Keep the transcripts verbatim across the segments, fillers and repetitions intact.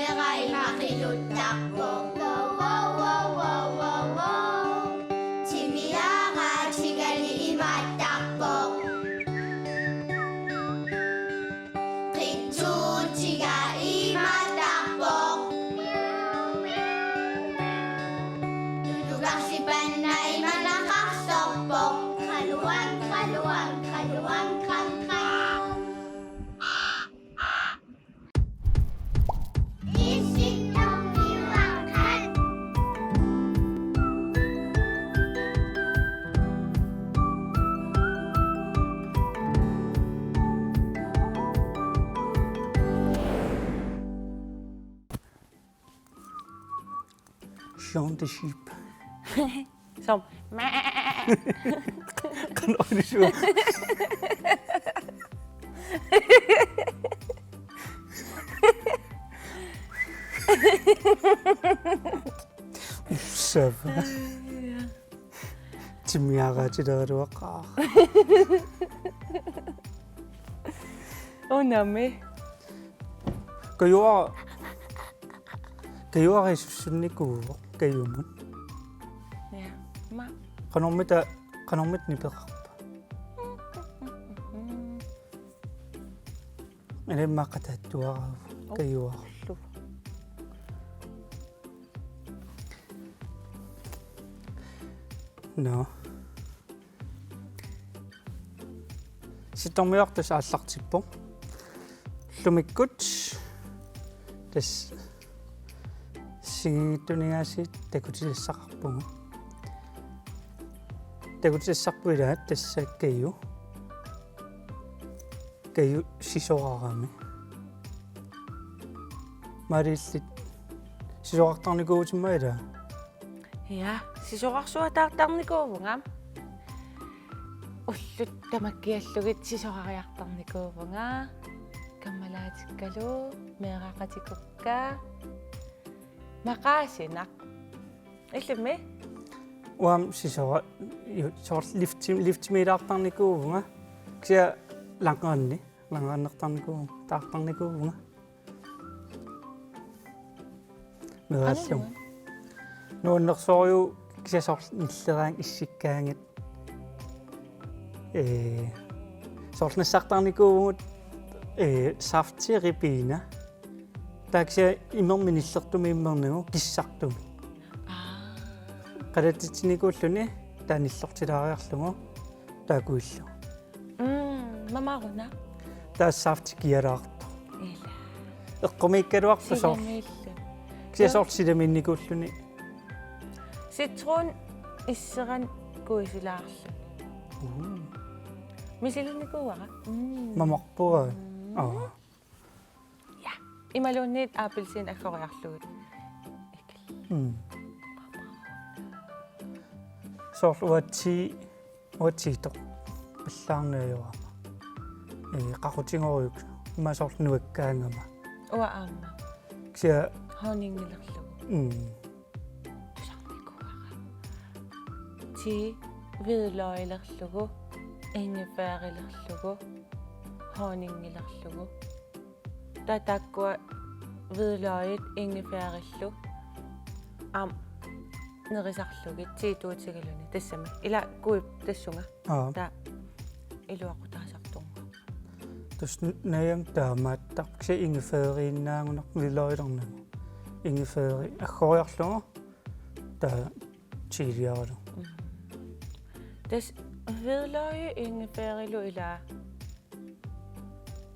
Qeqqani maqiluttarpoq. Wow, wow, wow, wow, wow, wow. Timiaraatigali imaattarpoq. Qitsuutiga imaattarpoq. Tutukarsipanna imanaqarsorpoq. Qaluang, qaluang, qaluang, qam, qam. Shaun the Sheep. Som. Qanoq ilisuu. Ussava. Timiaraatileruaqaa. Unami. Kajuara. Kajuara isussunnikuuvoq Kajumut. Ja. Ma. Qanormita, qanormita nipeqarpa? Ilimma qataattuaraavoq. Oh. Kajuara. Lu. Nå. Sittormiortus aallartippoq. Ullumikkut tassa siggittuningaasiit takutilassaqarpugut. Takutilassarput ilaat tassa Kaju. Kaju sisorarami. Maaliillit sisorartarnikuuvutit ilaa? Ja, sisorarsuataartarnikuuvunga. Ullut tamakkiallugit sisorariartarnikuuvunga. Kammalaatikkalu, meeraqatikukka. Maqaasinaq. Illimmi? Uanga sisora-, ju-, soorlu lifti-, liftimiilaartarnikuuvunga. Kisianni langrenni, langrennertarniku-, taartarnikuuvunga. Meeraallugu. Qanoq nuan-? Nuannersorujuk kisianni soorlu nilleraangat issikkaangat. Ee, soorlu nassartarnikuuvugut, ee, safti Ribena. Taava kisianni imermik nillertumik immernagu kissartumik. Aa. Qalatitsinikuulluni taava nillortilaariarlugu taakkuillu. Mm, mamaruna. Taava safti kialaartoq. Ila. Eqqumiikkaluartoq soorlu. Silamiillu. Kisianni soorlu silamiinnikuulluni. Citron isseran kuisilaarluni. Mm. Misilinnikuuara. Mm. Mamarpua. Mm. Aa. Ja. Imaluunniit appelsiinit aggoriarlugit. Ikil. Mm. Soorlu uatsi, uatsiitoq. Pallaarneq ajorama. Ee, qaqutigorujuk. Ima soorlu nuakkaangama. Uanga aamma. Kisianni honningilerlugu. Mm. Tusarnikuuara. Tii hvidløgilerlugu, ingefærilerlugu, honningilerlugu. Taava taakkua hvidløgit ingefærillu aamma nerisarlugit tiituutigaluni tassami. Ila kuip tassunga. Aa. Taava iluaqutaasartornga. Tassa n-, najam taamaattarpoq kisianni ingefæriinnaagunarpoq hvidløgilernagu. Ingefæri aggoriarlugu taava chiliaralugu. Mm. Tassa hvidløgi ingefærilu ila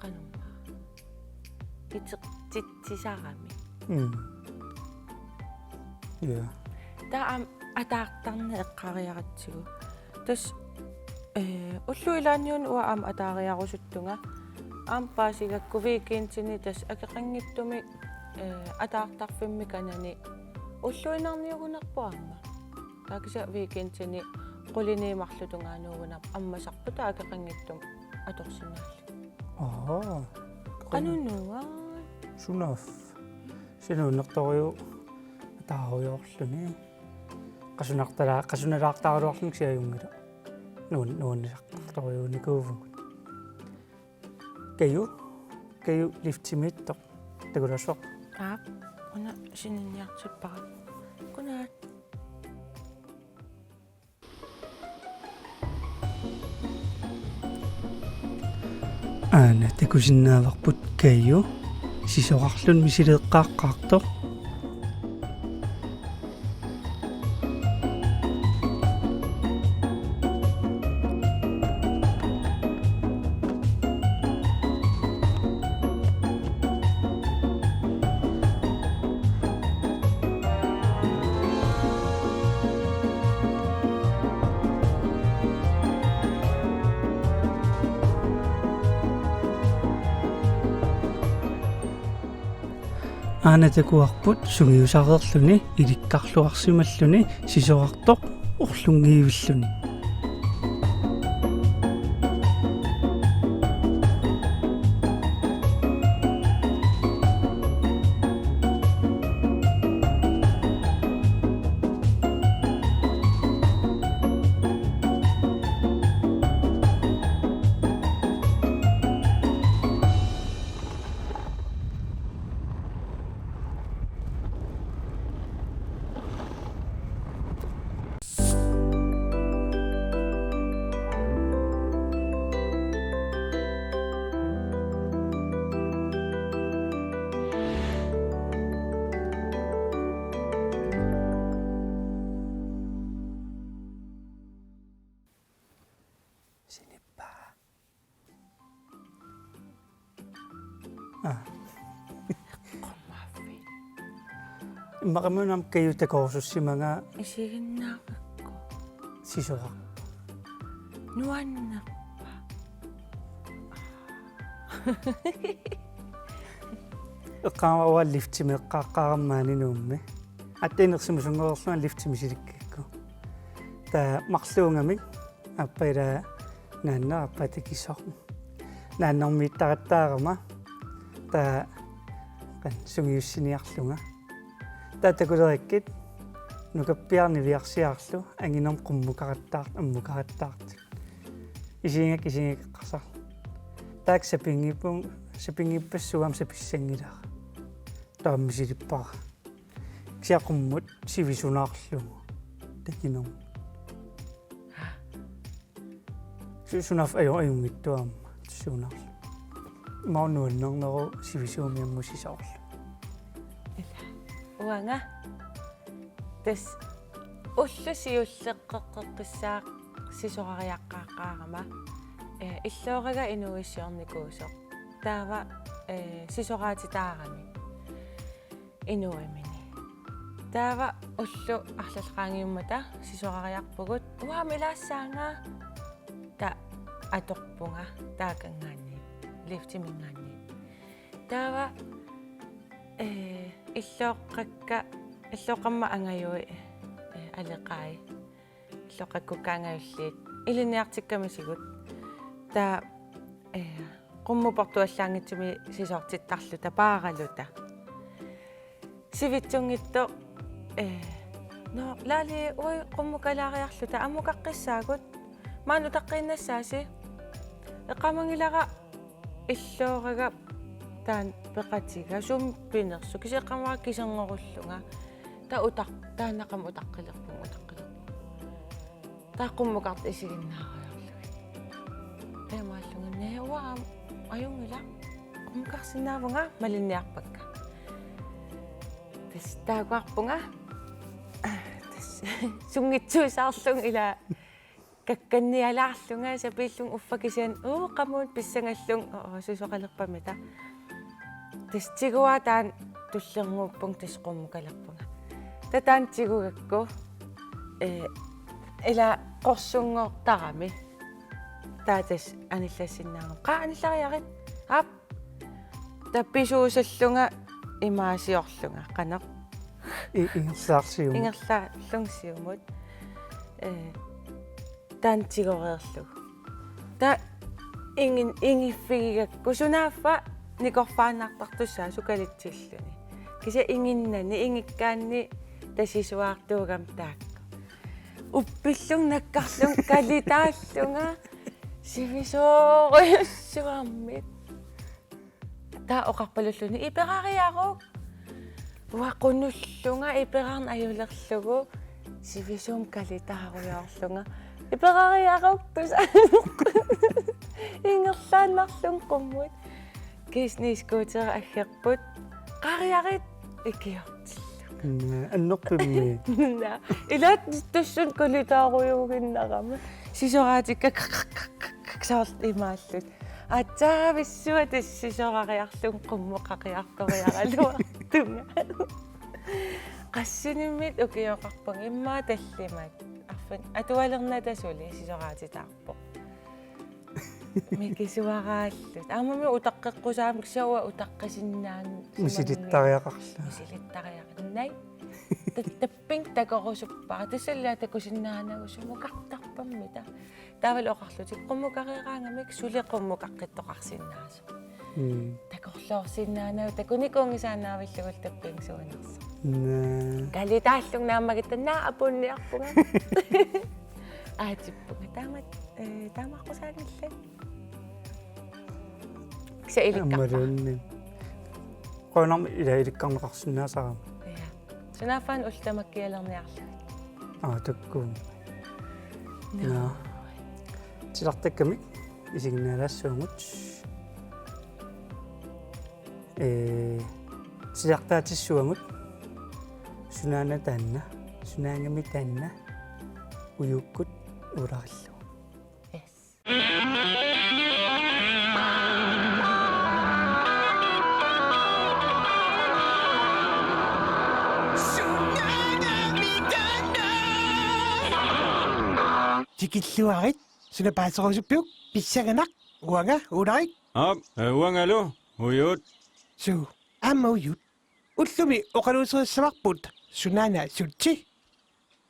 qanormaa. Itertitsisarami. Mm. Ja. Taava aamma ataartarneq eqqariaratsigu. Tassa, ee, ullut ilaanniuna uanga aamma ataariarusuttunga. Aamma paasigakku weekendini tassa akeqanngitsumik, ee, ataartarfimmi kanani ulluinnarniugunarpoq aamma. Taava kisianni weekendini qulini marluk tungaanuugunarpoq ammasarput taava akeqanngitsumik atorsinnaallugu. Aa. Qanunuaa. Sunaaffa. Sinuunnertorujuk ataarujoorluni. Qasunartala-, qasunalaartaraluarluni kisianni ajunngilaq. Nuan-, nuannisartorujunikuuvugut. Kaju, Kaju liftimiittoq. Takulaassuaq. Aap, una sininniartippara. Godnat. Aana takusinnaavarput Kaju sisorarluni misileeqqaaqqaartoq. Aana takuarput sungiusareerluni ilikkarluarsimalluni sisorartoq orlunngiivilluni. Sinippaa. Aa. Qummaaffik. Immaqami una Kaju takorusussimanga. Isiginnaarpakka. Sisorarpoq. Nuannerpa. Eqqaamavara liftimi eqqaaqqaarama maani Nuummi. Aatsaat inersimasunngorlunga liftimi misilikkakku. Taava marluugamik aappaa ilaa naannaq aappaa takisoq. Naannarmiittarattaarama. Taava qanoq sungiussiniarlunga. Taava takulerikkit nukappiaraq niviarsiarlu anginermut qummukarattaar-, ammukarattaartut. Isigigakkit isigigakkit eqqarsarlugit. Taakku sapinngippun-, sapinngippassuit aamma sapissanngilara. Taava misilippara. Kisianni qummut sivisunaarlugu. Takinermut. Su-, sunaaffa aju-, ajunngitsuarama. Sunaarlu. Imaluunniit nuannerneruvoq sivisuumik ammut sisorarlunga. Ila. Uanga. Tassa ulloq siulleq qeqqeqqissaaq sisorariaqqaaqqaarama. Eh, illooraga inuuissiornikuusoq. Taava, eh, sisoraatitaarami. Inuimini. Taava ulloq arlallit qaangiummata sisorariarpugut. Uanga aamma ilaassaanga. Taava atorpunga taakanngaanniit. Liftiminngaanniit. Taava, eh, illooqqakka, illooqqamma angajui, eh, aleqai. Illoqqakkukka angajulliit ilinniartikkamisigut. Taava, eh, qummut portuallaanngitsumik sisortittarluta paaraluta. Sivitsunngitsoq, eh, nå, Lali, uagut qummukalaariarluta ammukaqqissaagut. Maani utaqqiinnassaasi. Eqqaamanngilara illooraga taanna peqatiga sumut pinersoq kisianni eqqaamavara kiserngorullunga. Taava utaq-, taannaqami utaqqilerpunga, utaqqilerpunga. Taava qummukartut isiginnaarujoorlugit. Taamaallunga: Naa, uanga aamma ajunngilaq. Qummukarsinnaavunga, malinniarpakka. Tassa taakkuarpunga. Tassa sunngitsuusaarlunga ila kakkannialaarlunga sapiillunga uffa kisianni, uu, qamuuna pissangallunga, oo, sisoqalerpamita. Tassa tiguara taanna tullinnguuppunga, tassa qummukalerpunga. Taava taanna tigugakku, eh, ila qorsunngortarami. Taava tassa anillassinnaagama: Qaa, anillariarit. Aap. Taava pisuusallunga imaasiorlunga, qanoq. I-, ingerlaarsiumut. Ingerlaarlunga siumut. Eh, taanna tigoreerlugu. Taava ingin-, ingiffigigakku sunaaffa nikorfaannartartussaavoq sukalitsilluni. Kisianni inginnani, ingikkaanni tasisuartuugami taakku. Uppillunga nakkarlunga kalitaallunga sivisoorujussuarmik. Taava oqarpalulluni: Iperariaruk. Puaqunullunga iperaarneq ajulerlugu sivisuumik kalitaarujoorlunga. Iperariaruktusa ingerlaannarlunga qummut. Kiisni skuuteri aggerput. Qariarit ikiortillunga. Naa, annerpimmi. Naa. Ilaat tassunga kalitaarujuuginnarama. Sisoraatikka soorlu imaallutik. Aatsaavissua tassa sisorariarlunga qummut qaqiartoriaraluartunga. Qassinimmit ukioqarpunga immaqa tallimat. Arfin atualernata suli sisoraatitaarpoq. Mikisuaraallutik. Aammami utaqqeqqusaamik saua utaqqisinnaan-. Misilittariaqarlunga. Misilittariaqarlunga. Tat-, tapping takorusuppara. Tassalu takusinnaanagu sumukartarpammita. Taavalu oqarlutik qummukariaraangamik suli qummukaqqittoqarsinnaasoq. Mm. Takorloorsinnaanagu takunikuunngisaannaavillugu tapping suunersoq. Naa. Kalitaallunga naammagitta naa apunniarpunga. Aatippunga. Taamat, eh, taamaaqqusaanngillat. Kisa ilikkarpa? Aammaluunniit. Qujanarmi ila ilikkarneqarsinnaasarama. Ja. Sunaaffa ullut tamakkialerniarlugit. Aa, takuuk. Naa. Naa. Titartakkamik isiginnaalaassuagut. Ee, titartaatissuagut. Sunaana taanna. Sunaagami taanna. Ujuukkut uularillugu. Yes. Tikilluarit, suna paaserusuppiuk, pissanganaq, uanga, Ulrik. Aap, ee, uangalu, Ujuut. Suu, aamma Ujuut. Ullumi oqaluuserissavarput sunaana Sutsi.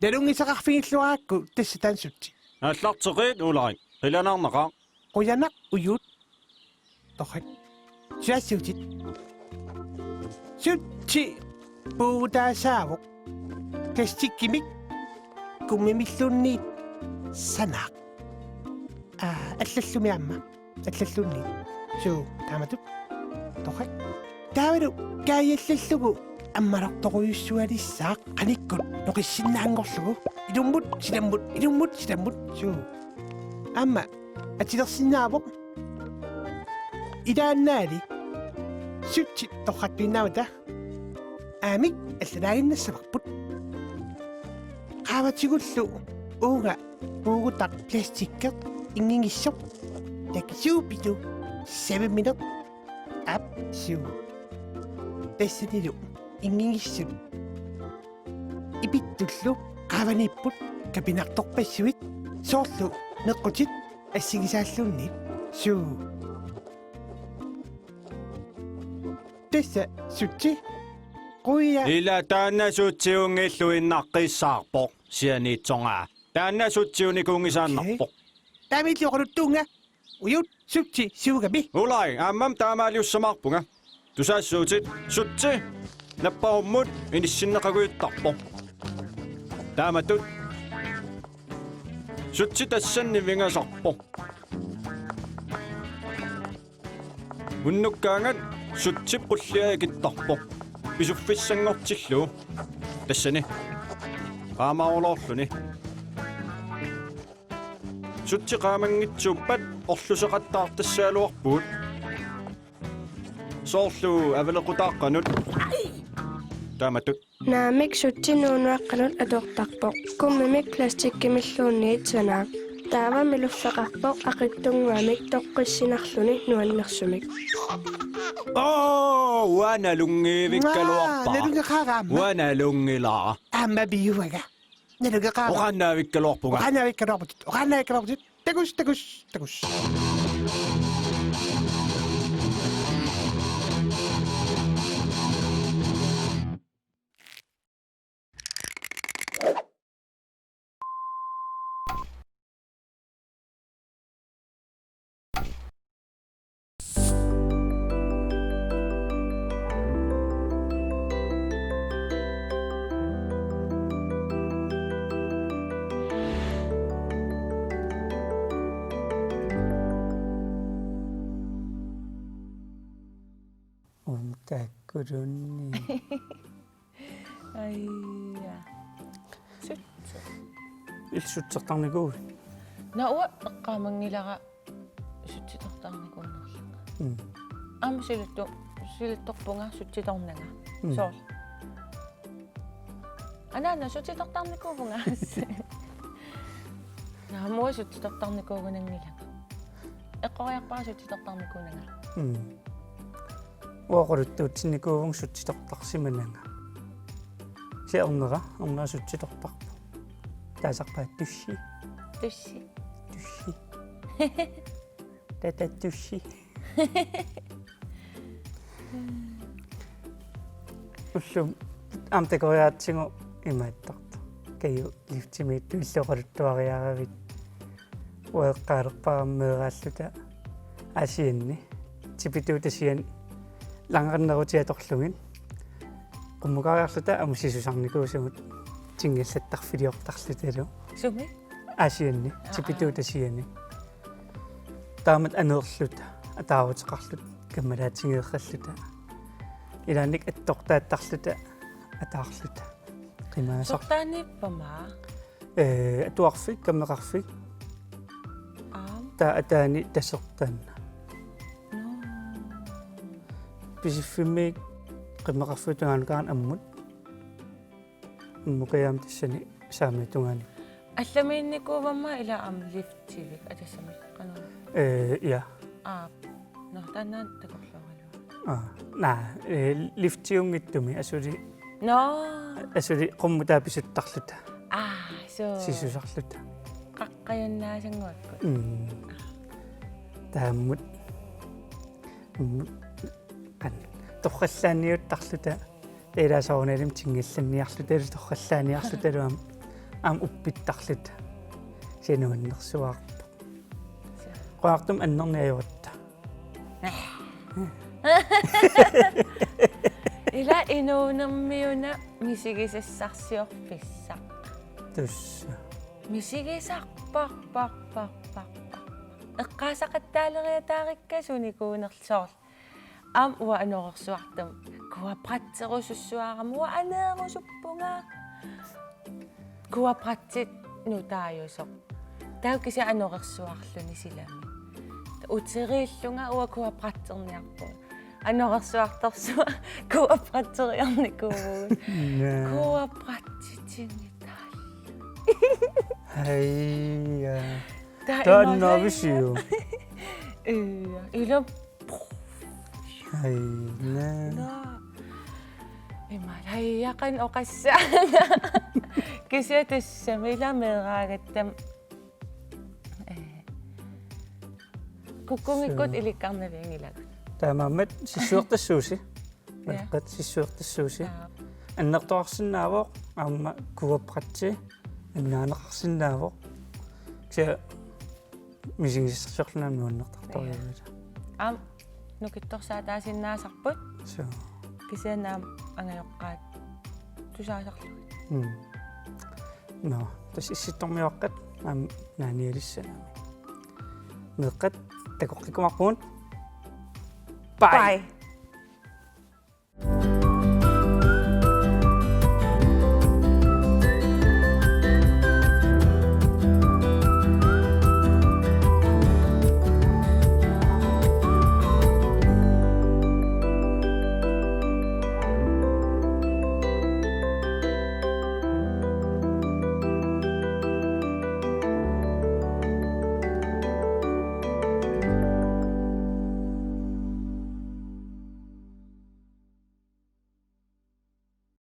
Nalunngisaqarfigilluarakku tassa taanna Sutsi. Aallarteqqiit Ulrik, qilanaarnaqaaq. Qujanaq Ujuut. Torrak. Suaassuutit. Sutsi puugutaasaavoq. Plastikkimik kummimilluunniit sanaaq. Aa, allallumi aamma. Allalluunniit. Suu, taamatut. Torrak. Taavalu kaajallallugu ammalortorujussualissaaq qanikkut noqissinnaanngorlugu. Ilummut, silammut, ilummut, silammut. Suu. Aamma atilersinnaavoq. Ilaannaali. Sutsi torrattuinnaavata. Aamik allalaaginnassavarput. Qaavatigullu uunga puugutaq plastikkeq inngigissoq. Takisuupilu savimineq. Aap, suu. Tassanilu inngigissut. Ipittullu qaavaniipput kapinartorpassuit soorlu meqqutit assigisaalluunniit. Suu. Tassa Sutsi. Quja. Ila taanna Sutsiunngilluinnaqqissaarpoq sianiitsonga. Taanna Sutsiunikuunngisaannarpoq. Okay. Taamaalilluaruttuunga. Ujuut Sutsi suugami. Ulrik, aammami taamaaliussamaarpunga. Tusaassuutit, Sutsi napparummut inissinneqagujuttarpoq. Taamatut. Sutsi tassani vingasarpoq. Unnukkaangat Sutsip qullia ikittarpoq. Pisuffissanngortillugu. Tassani. Qaamaarulorluni. Sutsi qaamanngitsuuppat orluseqattaartassagaluarpugut. Soorlu avalequtaaqqanut. Taamatut. Naamik Sutsi nuunuaqqanut atortarpoq. Kummimik plastikkimilluunniit sanaaq. Taava miluffeqarpoq aqitsunnguamik toqqissinarluni nuannersumik. Oo, uanga nalunngivikkaluarpara. Naa, nalunngeqaara aamma. Uanga nalunngilara. Aamma piuaga. Nalunngeqaara. Oqaannaavikkaluarpunga. Oqaannaavikkaluarputit. Oqaannaavikkaluarputit. Takuss, takuss, takuss. Uum, taakkununnga. Aja. Sut. Illit sutsertarnikuuit? Naa, uanga eqqaamanngilara sutsitortarnikuunerlunga. Mm. Aamma silattu-, silattorpunga sutsitornanga. Mm. Soorlu. Anaana sutsitortarnikuuvunga. Naa, aamma uanga sutsitortarnikuugunanngilanga. Eqqoriarpara sutsitortarnikuunanga. Mm. Uanga oqaluttuutinnikuuvunga sutsitortarsimananga. Kisianni ernera, ernera sutsitortarpoq. Taasarpaat Tussi. Tussi. Tussi. Tata Tussi. Ullumi aamma takoriartigu imaattartoq. Kaju liftimiittup illit oqaluttuariaravit. Uanga eqqaalerpara meeraalluta Aasianni. Tipituut Aasianni. Langrennerutiga atorlugit. Qummukaariarluta aamma sisusarnikuusugut tingallattarfiliortarlutalu. Sumi? Aasianni, aa, tipituut Aasianni. Taamatut aneerluta, ataaruteqarluta, kammalaatigeerralluta. Ilaanni attortaattarluta, ataarluta. Qimaasarluta. Sortaaniippama? Ee, atuarfik, kammeqarfik. Aam. Taava ataani tasertaanna. Nå. Pisiffimmi qimmeqarfiup tungaanukaanik ammut. Ammukajammi tassani saamiata tungaani. Allamiinnikuuvamma ila aamma liftivik atassami qanoq? Ee, ja. Aap. Nå, taanna takorluugaluaq. Aa, naa, ee, liftiunngitsumi asuli. Nå. Asuli qummutaa pisuttarluta. Aa, suu. Sisusarluta. Qaqqajunnaasanguakkut. Mm. Taammut. Mm. Qan. Torrallaanniuttarluta. Taava ilaa soorunalimi tingallanniarlutalu torrallaanniarlutalu aamma, aamma uppittarluta. Kisianni nuannersuarpoq. Qularnaatsumik annerni ajoratta. Ila inuunermiuna misigisassarsiorfissaq. Tassa. Misigisarparparparparpar. Eqqaasaqattaaleriataarikka sunikuunerl-, soorlu. Aamma uanga anorersuartumik quabrætserusussuarama uanga aneerusuppunga. Quabrætsit nutaajusoq. Taava kisianni anorersuarluni silami. Uteriillunga uanga quabrætserniarpunga. Anorersuartorsuaq quabrætseriarnikuuvugut. Naa. Quabrætsitinngitaallu. Hej, ja. Taava taanna imaaliu. Visiu. Ee, ila. Hej, naa. Naa. Imaaliu, hej, jaqan oqassaanga. Kisianni tassami ila meeraagatta. Ee, kukkunngikkutta. Suu. Ilikkarnavianngilagut. Taamaammat sissuertassuusi. Ja. Meeqqat sissuertassuusi. Aap. Annertoqarsinnaavoq, aamma quabrætsi annaaneqarsinnaavoq. Kisianni misigisassarsiorluni aamma nuannertartorujuuvoq. Ja. Aamma nukittorsaataasinnaasarput. Suu. Kisianni aamma angajoqqaat tusaasarlugit. Mm. Nå, tassa Issittormiuaqqat aamma naanialissanami. Meeqqat takoqqikkumaarpugut. Bye. Bye.